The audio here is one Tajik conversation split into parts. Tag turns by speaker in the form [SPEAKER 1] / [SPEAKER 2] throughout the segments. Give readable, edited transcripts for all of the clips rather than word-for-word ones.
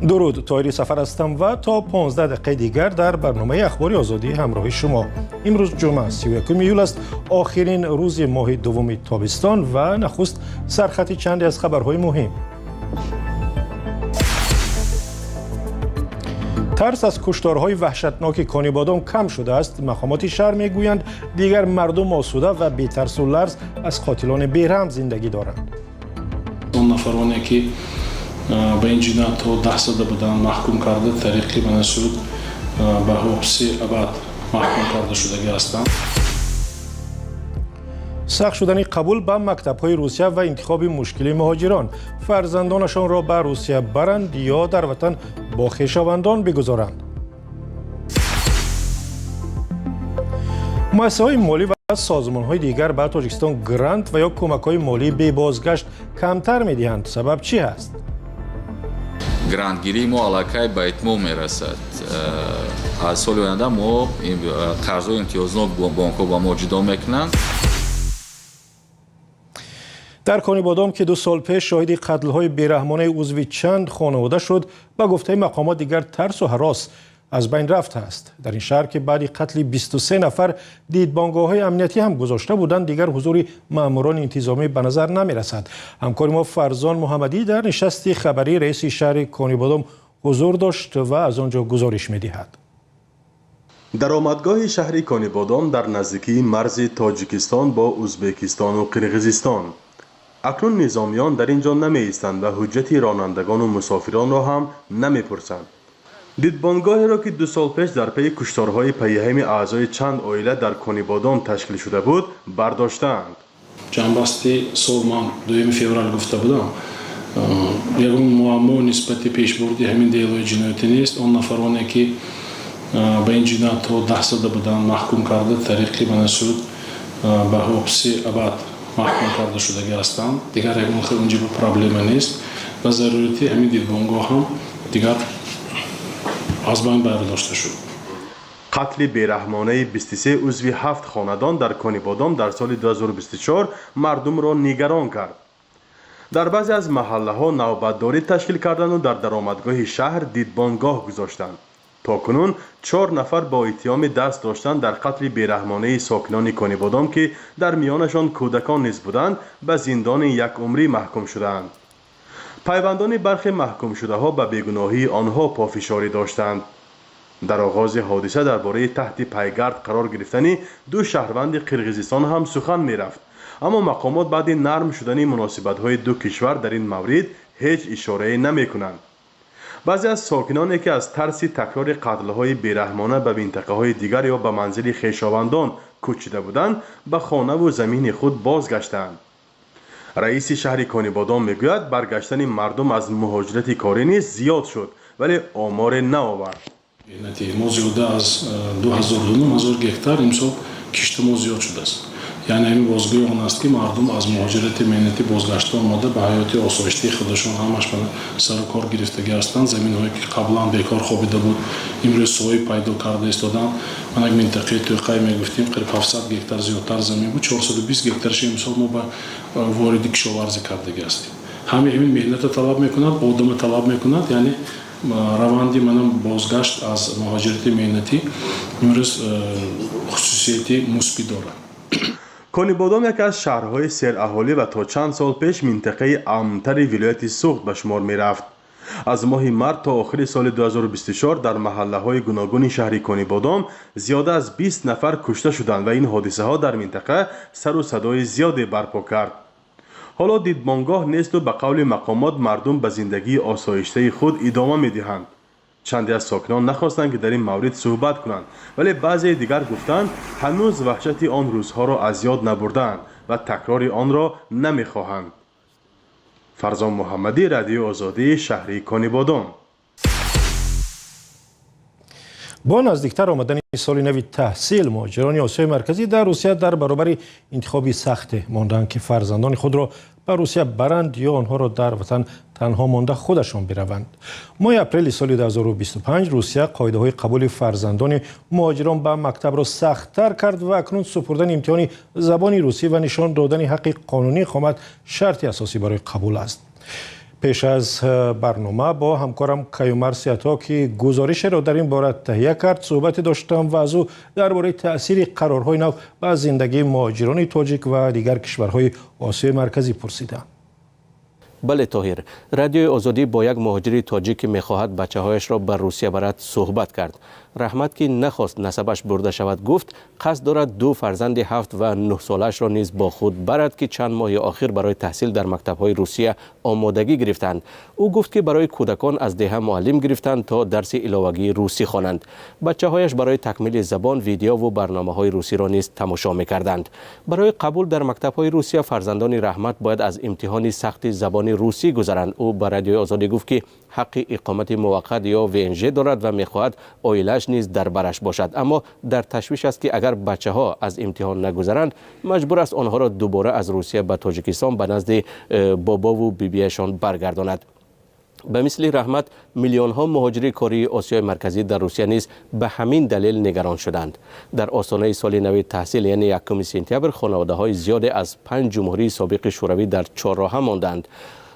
[SPEAKER 1] Дуруд, Тоҳири Сафар ҳастам ва то 15 дақиқаи дигар дар барномаи Ахбори Озодӣ ҳамроҳи шумо. Имрӯз ҷумъа, 31 июл аст, охирин рӯзи моҳи дуввуми тобистон ва нахуст сархати чанде аз хабарҳои муҳим. Тарс аз кушторҳои ваҳшатноки Конибодом кам шудааст. Мақомоти шаҳр мегӯянд, дигар мардум осуда ва бетарсу ларз аз қотилони бераҳм зиндагӣ доранд.
[SPEAKER 2] Он нафароне ки ба ин ҷиноятҳо даст зада буданд, маҳкум карда, тариқи мана суд ба ҳабси абад маҳкум карда шудагӣ ҳастанд.
[SPEAKER 1] Сахт шудани қабул ба мактабҳои Русия ва интихоби мушкили муҳоҷирон. Фарзандонашонро ба Русия баранд ё дар ватан бо хешовандон бигузоранд. Муассисаҳои молӣ ва созмонҳои дигар ба Тоҷикистон грант ва ё кӯмакҳои молии бебозгашт камтар медиҳанд. Сабаб чӣ ҳаст?
[SPEAKER 3] Грантгирии мо аллакай ба итмом мерасад. Аз соли оянда мо қарзҳои имтиёзнок бонкҳо ба мо ҷудо мекунанд.
[SPEAKER 1] Дар Конибодом, ки 2 сол пеш шоҳиди қатлҳои бераҳмонаи узви чанд хонавода шуд, ба гуфтаи мақомот дигар тарсу ҳарос аз байн рафтааст. Дар ин шаҳр, ки баъди қатли 23 нафар дидбонгоҳҳои амниятӣ ҳам гузошта буданд, дигар ҳузури маъмурони интизомӣ ба назар намерасад. Ҳамкори мо Фарзон Муҳаммадӣ дар нишасти хабарии раиси шаҳри Конибодом ҳузур дошт ва аз он ҷо гузориш медиҳад.
[SPEAKER 4] Даромадгоҳи шаҳри Конибодом дар наздикии марзи Тоҷикистон бо Узбекистону Қирғизистон. Акнун низомиён дар ин ҷо намеистанд ва ҳуҷҷати ронандагону мусофиронро ҳам намепурсанд. Дидбонгоҳеро, ки 2 сол пеш дар пайи кушторҳои пайҳами аъзои чанд оила дар Конибодом ташкил шуда буд, бардоштаанд.
[SPEAKER 2] Ҷанбасти сол ман 2 феврал гуфта будам, ягон муаммо нисбати пешбурди ҳамин делои ҷиноятӣ нест. Он нафароне ки ба ин ҷиноятҳо даст зада буданд, маҳкум карда, тариқи мана суд ба ҳабси абад маҳкум карда шудагӣ ҳастанд. Дигар ягон инҷо проблема нест ва зарурати ҳамин дидбонгоҳ ҳам дигар аз байн бардошта шуд.
[SPEAKER 4] Қатли бераҳмонаи 23 узви 7 хонадон дар Конибодом дар соли 2024 мардумро нигарон кард. Дар баъзе аз маҳаллаҳо навбатдорӣ ташкил карданду дар даромадгоҳи шаҳр дидбонгоҳ гузоштанд. То кунун 4 нафар бо иттиҳоми даст доштан дар қатли бераҳмонаи сокинони Конибодом, ки дар миёнашон кӯдакон низ буданд, ба зиндони якумрӣ маҳкум шудаанд. Пайвандони бархе маҳкумшудаҳо ба бегуноҳии онҳо пофишорӣ доштанд. Дар оғози ҳодиса дар бораи таҳти пайгард қарор гирифтани 2 шаҳрванди Қирғизистон ҳам сухан мерафт, аммо мақомот баъди нарм шудани муносибатҳои ду кишвар дар ин маврид ҳеҷ ишорае намекунанд. Баъзе аз сокиноне, ки аз тарси такрори қатлҳои бераҳмона ба минтақаҳои дигар ё ба манзили хешовандон кӯчида буданд, ба хонаву замини худ бозгаштаанд. Раиси шаҳри Конибодом мегӯяд, баргаштани мардум аз муҳоҷирати корӣ низ зиёд шуд, вале оморе наовард.
[SPEAKER 2] Мо зиёда аз 2900 гектар имсол кишти мо зиёд шудааст. Яъне ҳамин бозгӯи он аст, ки мардум аз муҳоҷирати меҳнатӣ бозгашта омада, ба ҳаёти осоиштаи худашон ҳамаш сару кор гирифтагӣ ҳастанд. Заминҳое ки қаблан бекор хобида буд, имрӯз соҳиб пайдо карда истоданд. Ман як минтақаи Тӯқай мегуфтем, қариб 700 гектар зиёдтар замин буд, 420 гектараш имсол мо ба вориди кишоварзӣ кардагӣ ҳастем. Ҳамин ҳамин меҳната талаб мекунад, одама талаб мекунад, яъне раванди манам бозгашт аз муҳоҷирати меҳнатӣ имрӯз хусусияти мусбӣ дорад.
[SPEAKER 4] Конибодом яке аз шаҳрҳои сераҳолӣ ва то чанд сол пеш минтақаи амнтари вилояти Суғд ба шумор мерафт. Аз моҳи март то охири соли 2024 дар маҳаллаҳои гуногуни шаҳри Конибодом зиёда аз 20 нафар кушта шуданд ва ин ҳодисаҳо дар минтақа сару садои зиёде барпо кард. Ҳоло дидбонгоҳ несту ба қавли мақомот мардум ба зиндагии осоиштаи худ идома медиҳанд. Чанде аз сокинон нахостанд, ки дар ин маврид суҳбат кунанд, вале баъзеи дигар гуфтанд, ҳанӯз ваҳшати он рӯзҳоро аз ёд набурдаанд ва такрори онро намехоҳанд. Фарзон Муҳаммадӣ, Радиои Озодӣ, шаҳри Конибодом.
[SPEAKER 1] Бо наздиктар омадани соли нави таҳсил, муҳоҷирони Осиёи Марказӣ дар Русия дар баробари интихоби сахте монданд, ки фарзандони худро ба Русия баранд ё онҳоро дар ватан танҳо монда худашон бираванд. Моҳи апрели соли 2025 Русия қоидаҳои қабули фарзандони муҳоҷирон ба мактабро сахттар кард ва акнун супурдани имтиҳони забони русӣ ва нишон додани ҳаққи қонунии иқомат шарти асосӣ барои қабул аст. Пеш аз барнома бо ҳамкорам Каюмар Сиато, ки гузоришеро дар ин бора таҳия кард, суҳбате доштам ва аз ӯ дар бораи таъсири қарорҳои нав ба зиндагии муҳоҷирони тоҷик ва дигар кишварҳои Осиёи Марказӣ пурсидам.
[SPEAKER 5] Бале, Тоҳир, Радиои Озодӣ бо як муҳоҷири тоҷик, ки мехоҳад бачаҳояшро ба Русия барад, суҳбат кард. Раҳмат, ки нахост насабаш бурда шавад, гуфт, қасд дорад ду фарзанди 7 ва 9 солаашро низ бо худ барад, ки чанд моҳи охир барои таҳсил дар мактабҳои Русия омодагӣ гирифтанд. Ӯ гуфт, ки барои кӯдакон аз деҳа муаллим гирифтанд, то дарси иловагии русӣ хонанд. Бачаҳояш барои такмили забон видеову барномаҳои русиро низ тамошо мекарданд. Барои қабул дар мактабҳои Русия фарзандони Раҳмат бояд аз имтиҳони сахти забони русӣ гузаранд. Ӯ ба Радиои Озодӣ гуфт, ки ҳаққи иқомати муваққат ё ВНЖ дорад ва мехоҳад оилааш низ дар бараш бошад, аммо дар ташвиш аст, ки агар бачаҳо аз имтиҳон нагузаранд, маҷбур аст онҳоро дубора аз Русия ба Тоҷикистон ба назди бобову бибиашон баргардонад. Ба мисли Раҳмат миллионҳо муҳоҷири кории Осиёи Марказӣ дар Русия низ ба ҳамин далел нигарон шуданд. Дар остонаи соли нави таҳсил, яъне 1 сентябр, хонаводаҳои зиёде аз панҷ ҷумҳурии собиқи Шӯравӣ дар чорроҳа монданд.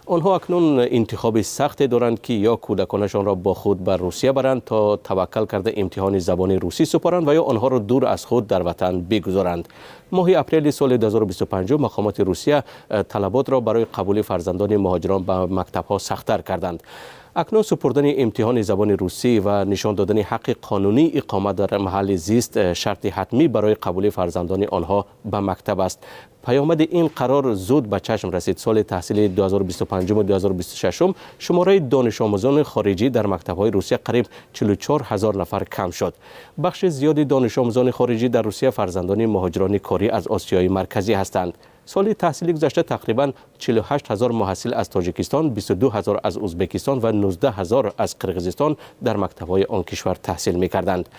[SPEAKER 5] Онҳо акнун интихоби сахте доранд, ки ё кӯдаконашонро бо худ ба Русия баранд, то таваккал карда имтиҳони забони русӣ супоранд, ва ё онҳоро дур аз худ дар ватан бигузоранд. Моҳи апрели соли 2025 мақомоти Русия талаботро барои қабули фарзандони муҳоҷирон ба мактабҳо сахттар карданд. Акнун супурдани имтиҳони забони русӣ ва нишон додани ҳаққи қонунии иқомат дар маҳалли зист шарти ҳатмӣ барои қабули фарзандони онҳо ба мактаб аст. Паёмади ин қарор зуд ба чашм расид. Соли таҳсили 2025-2026 шумораи донишомӯзони хориҷӣ дар мактабҳои Русия қариб 44 ҳазор нафар кам шуд. Бахши зиёди донишомӯзони хориҷӣ дар Русия фарзандони муҳоҷирони корӣ аз Осиёи Марказӣ ҳастанд. Соли таҳсили гузашта тақрибан 48 ҳазор муҳассил аз Тоҷикистон, 22 ҳазор аз Ӯзбекистон ва 19 ҳазор аз Қирғизистон дар мактабҳои он кишвар таҳсил мекарданд.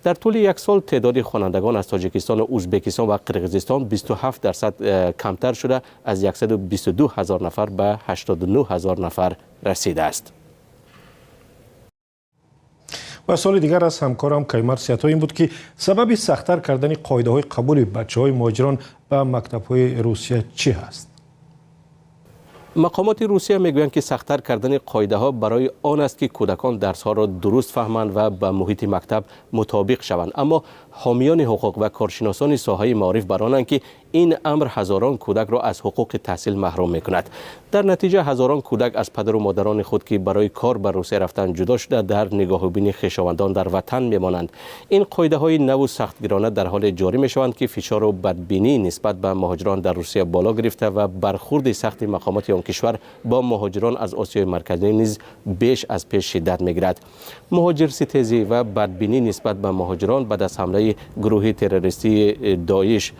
[SPEAKER 5] Дар тӯли як сол теъдоди хонандагон аз Тоҷикистону Ӯзбекистон ва Қирғизистон 27% камтар шуда, аз 122 ҳазор нафар ба 89 ҳазор нафар расидааст.
[SPEAKER 1] Ва суоли дигар аз ҳамкорам Каймар Сиято ин буд, ки сабаби сахттар кардани қоидаҳои қабули бачаҳои муҳоҷирон ба мактабҳои Русия чӣ ҳаст?
[SPEAKER 5] Мақомоти Русия мегӯянд, ки сахттар кардани қоидаҳо барои он аст, ки кӯдакон дарсҳоро дуруст фаҳманд ва ба муҳити мактаб мутобиқ шаванд. Аммо ҳомиёни ҳуқуқ ва коршиносони соҳаи маориф бар онанд, ки ин амр ҳазорон кӯдакро аз ҳуқуқи таҳсил маҳрум мекунад. Дар натиҷа ҳазорон кӯдак аз падару модарони худ, ки барои кор ба Русия рафтан, ҷудо шуда, дар нигоҳубини хешовандон дар ватан мемонанд. Ин қоидаҳои наву сахтгирона дар ҳоле ҷорӣ мешаванд, ки фишору бадбинӣ нисбат ба муҳоҷирон дар Русия боло гирифта ва бархурди сахти мақомоти он кишвар бо муҳоҷирон аз Осиёи Марказӣ низ беш аз пеш шиддат мегирад. Муҳоҷирситезӣ ва бадбинӣ нисбат ба муҳоҷирон баъд аз ҳамлаи гурӯҳи террористии Доиш,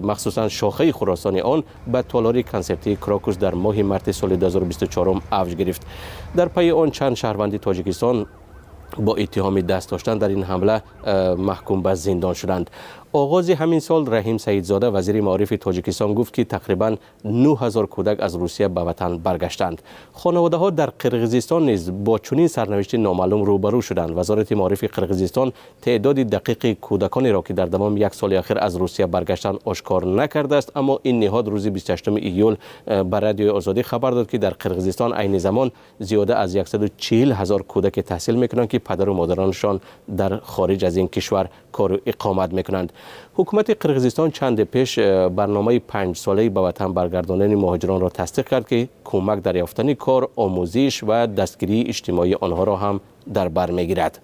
[SPEAKER 5] махсусан шохаи Хуросони он, ба толори консертии Крокус дар моҳи марти соли 2024 авҷ гирифт. Дар пайи он чанд шаҳрванди Тоҷикистон бо иттиҳоми даст доштан дар ин ҳамла маҳкум ба зиндон шуданд. Оғози ҳамин сол Раҳим Саидзода, вазири маорифи Тоҷикистон, гуфт, ки тақрибан 9 ҳазор кӯдак аз Русия ба ватан баргаштанд. Хонаводаҳо дар Қирғизистон низ бо чунин сарнавишти номаълум рӯбарӯ шуданд. Вазорати маорифи Қирғизистон теъдоди дақиқи кӯдаконеро, ки дар давоми як соли охир аз Русия баргаштанд, ошкор накардааст. Аммо ин ниҳод рӯзи 28 июл ба Радиои Озодӣ хабар дод, ки дар Қирғизистон айни замон зиёда аз 140 ҳазор кӯдаке таҳсил мекунанд, ки падару модаронашон дар хориҷ аз ин кишвар кору иқомат мекунанд. Ҳукумати Қирғизистон чанде пеш барномаи 5-солаи ба ватан баргардонани муҳоҷиронро тасдиқ кард, ки кӯмак дар ёфтани кор, омӯзиш ва дастгирии иҷтимоии онҳоро ҳам дар бар мегирад.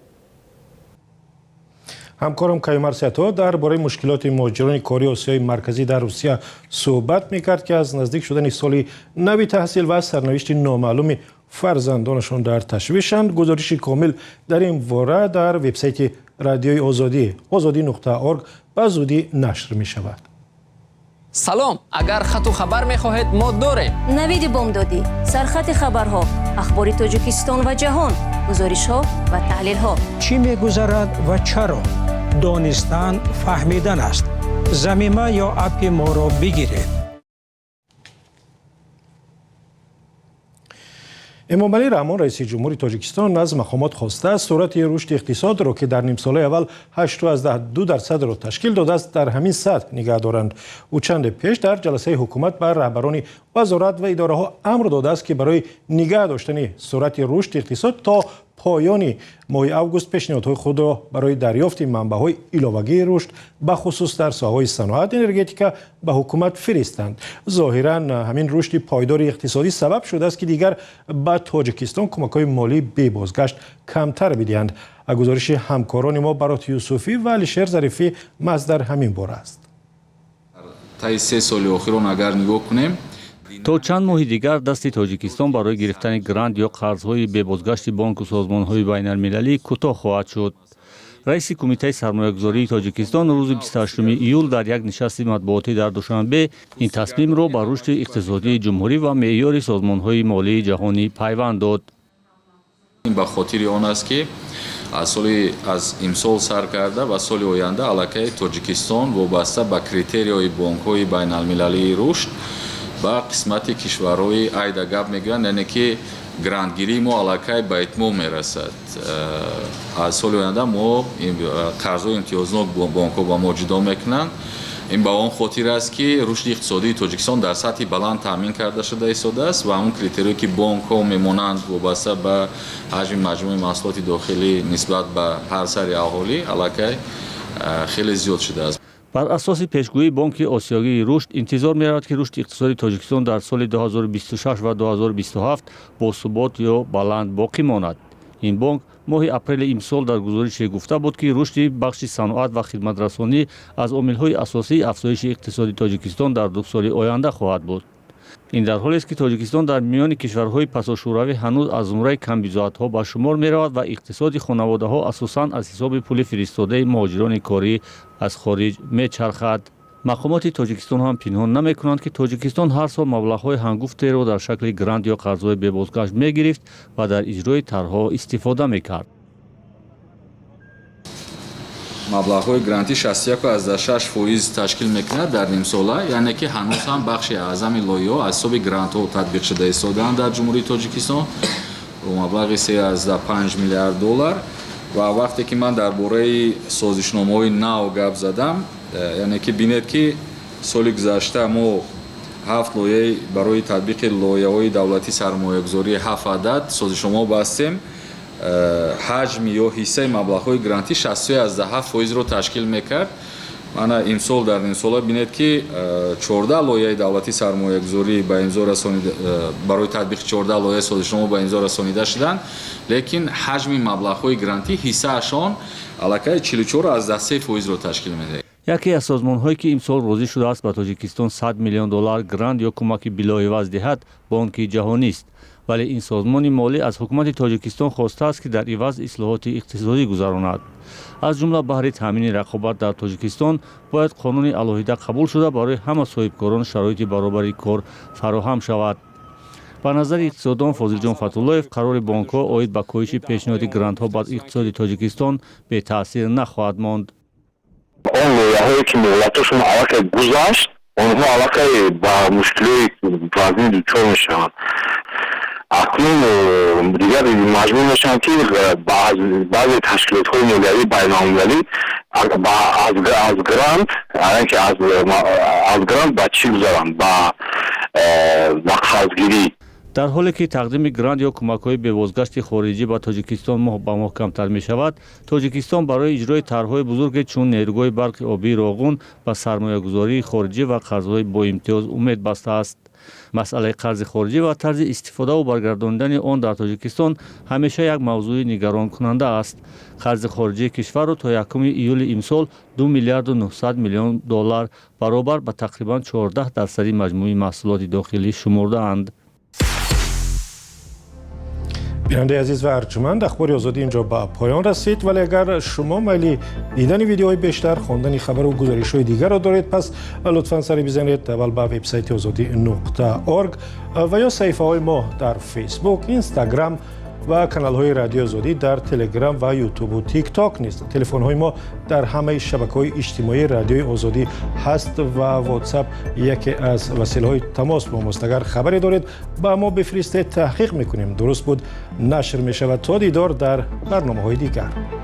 [SPEAKER 1] Ҳамкорам Каюмар Сиато дар бораи мушкилоти муҳоҷирони кории Осиёи Марказӣ дар Русия суҳбат мекард, ки аз наздик шудани соли нави таҳсил ва сарнавишти номаълуми фарзандонашон дар ташвишанд. Гузориши комил дар ин бора дар вебсайти Радиои Озодӣ, озодӣ.орг, ба зудӣ нашр мешавад.
[SPEAKER 6] Салом! Агар хату хабар мехоҳед, мо дорем.
[SPEAKER 7] Навиди бомдодӣ, сархати хабарҳо, ахбори Тоҷикистон ва ҷаҳон, гузоришҳо ва таҳлилҳо.
[SPEAKER 8] Чӣ мегузарад ва чаро? Донистан фаҳмидан аст. Замима ё аппи моро бигиред.
[SPEAKER 1] Эмомалӣ Раҳмон, раиси ҷумҳури Тоҷикистон, аз мақомот хостааст, суръати рушди иқтисодро, ки дар нимсолаи аввал 8,2%-ро ташкил додааст, дар ҳамин сатҳ нигаҳ доранд. Ӯ чанде пеш дар ҷаласаи ҳукумат ба раҳбарони вазорат ва идораҳо амр додааст, ки барои нигаҳ доштани суръати рушди иқтисод то поёни моҳи август пешниҳодҳои худро барои дарёфти манбаъҳои иловагии рушд, бахусус дар соҳаҳои саноат, энергетика, ба ҳукумат фиристанд. Зоҳиран, ҳамин рушди пойдори иқтисодӣ сабаб шудааст, ки дигар ба Тоҷикистон кӯмакҳои молии бебозгашт камтар бидиҳанд. Гузориши ҳамкорони мо Барот Юсуфӣ ва Алишер Зарифӣ маҳз дар ҳамин бора аст.
[SPEAKER 3] Таи 3 соли охирон агар нигоҳ кунем,
[SPEAKER 9] То чанд моҳи дигар дасти Тоҷикистон барои гирифтани грант ё қарзҳои бебозгашти бонку созмонҳои байналмилалӣ кӯтоҳ хоҳад шуд. Раиси Кумитаи сармоягузории Тоҷикистон рӯзи 28 июл дар як нишасти матбуотӣ дар Душанбе ин тасмимро ба рушди иқтисодии ҷумҳурӣ ва меъёри созмонҳои молии ҷаҳонӣ пайванд дод.
[SPEAKER 3] Ин ба хотири он аст, ки аз имсол сар карда ва соли оянда аллакай Тоҷикистон вобаста ба критерияҳои бонкҳои байналмилалии рушд ба қисмати кишварҳои айда гап мегӯянд, яъне ки грантгирии мо аллакай ба итмом мерасад. Аз соли оянда мо қарзҳои имтиёзнок бонкҳо ба мо ҷудо мекунанд. Ин ба он хотир аст, ки рушди иқтисодии Тоҷикистон дар сатҳи баланд таъмин карда шуда истодааст ва ҳамон критерие, ки бонкҳо мемонанд, вобаста ба ҳаҷми маҷмӯи маҳсулоти дохилӣ нисбат ба ҳар сари аҳолӣ, аллакай хеле зиёд шудааст.
[SPEAKER 9] Бар асоси пешгӯии Бонки Осиёгии рушд, интизор меравад, ки рушди иқтисодии Тоҷикистон дар соли 2026 ва 2027 бо субот ё баланд боқӣ монад. Ин бонк моҳи апрели имсол дар гузорише гуфта буд, ки рушди бахши саноат ва хидматрасонӣ аз омилҳои асосии афзоиши иқтисоди Тоҷикистон дар 2 соли оянда хоҳад буд. Ин дар ҳолест, ки Тоҷикистон дар миёни кишварҳои пасошӯравӣ ҳанӯз аз зумраи камбизоатҳо ба шумор меравад ва иқтисоди хонаводаҳо асосан аз ҳисоби пули фиристодаи муҳоҷирони корӣ аз хориҷ мечархад. Мақомоти Тоҷикистон ҳам пинҳон намекунанд, ки Тоҷикистон ҳар сол маблағҳои ҳангуфтеро дар шакли грант ё қарзҳои бебозгашт мегирифт ва дар иҷрои тарҳҳо истифода мекард.
[SPEAKER 3] Маблағҳои грантӣ 61,6% ташкил мекунад дар нимсола, яъне ки ҳанӯз ҳам бахши аъзами лоиҳаҳо аз ҳисоби грантҳо татбиқ шуда истодаанд дар Ҷумҳурии Тоҷикистон бо маблағи 3,5 миллиард доллар. Ва вақте ки ман дар бораи созишномаҳои нав гап задам, яъне ки бинед, ки соли гузашта мо ҳафт лоиҳаи барои татбиқи лоиҳаҳои давлатии сармоягузории ҳафт адад созишномаҳо бастем. Ҳаҷми ё ҳиссаи маблағҳои грантӣ 63,7%-ро ташкил мекард. Мана, имсол дар нимсола бинед, ки 14 лоиҳаи давлатии сармоягузорӣ ба имзо расонида, барои татбиқи 14 лоиҳаи созишнома ба имзо расонида шуданд, лекин ҳаҷми маблағҳои грантӣ ҳиссаашон аллакай 44,3%-ро ташкил медиҳад.
[SPEAKER 9] Яке аз созмонҳое, ки имсол розӣ шудааст ба Тоҷикистон 100 миллион доллар грант ё кӯмаки билоиваз диҳад, Бонки Ҷаҳонист. Вале ин созмони молӣ аз ҳукумати Тоҷикистон хостааст, ки дар иваз ислоҳоти иқтисодӣ гузаронад. Аз ҷумла, баҳри таъмини рақобат дар Тоҷикистон бояд қонуни алоҳида қабул шуда, барои ҳама соҳибкорон шароити баробари кор фароҳам шавад. Ба назари иқтисоддон Фозилҷон Фатуллоев, қарори бонкҳо оид ба коҳиши пешниҳоди грантҳо ба иқтисоди Тоҷикистон бетаъсир нахоҳад монд.
[SPEAKER 10] Он лоиҳаҳое, ки муҳлаташон аллакай гузашт, онҳо аллакай ба мушкилиҳои вазнин дучор мешаванд. Акнун дигар маҷбур мешаванд, ки баъзе ташкилотҳои молиявии байналмилалӣ аз грант, ки аз грант ба чӣ гузаранд, ба қарзгирӣ.
[SPEAKER 9] Дар ҳоле ки тақдими грант ё кӯмакҳои бебозгашти хориҷӣ ба Тоҷикистон моҳ ба моҳ камтар мешавад, Тоҷикистон барои иҷрои тарҳҳои бузурге, чун нерӯгоҳи барқи обии Роғун, ба сармоягузории хориҷӣ ва қарзҳои боимтиёз умед бастааст. Масъалаи қарзи хориҷӣ ва тарзи истифодаву баргардонидани он дар Тоҷикистон ҳамеша як мавзӯи нигаронкунанда аст. Қарзи хориҷии кишварро то 1 июли имсол 2 миллиарду 900 миллион доллар, баробар ба тақрибан 14 дарсади маҷмӯи маҳсулоти дохилӣ шумурдаанд.
[SPEAKER 1] Бинандаи азиз ва арҷманд, Ахбори Озодӣ инҷо ба поён расид. Вале агар шумо майли дидани видеоҳои бештар, хондани хабару гузоришҳои дигарро доред, пас лутфан сари бизанед аввал ба вебсайти озодӣ.орг ва ё саҳифаҳои мо дар Фейсбук, Инстаграм. Ва каналҳои Радиои Озодӣ дар Телеграм ва Ютубу Тикток низ. Телефонҳои мо дар ҳамаи шабакаҳои иҷтимоии Радиои Озодӣ ҳаст ва Ватсап яке аз василаҳои тамос бо мост. Агар хабаре доред, ба мо бифиристед, таҳқиқ мекунем, дуруст буд, нашр мешавад. То дидор дар барномаҳои дигар.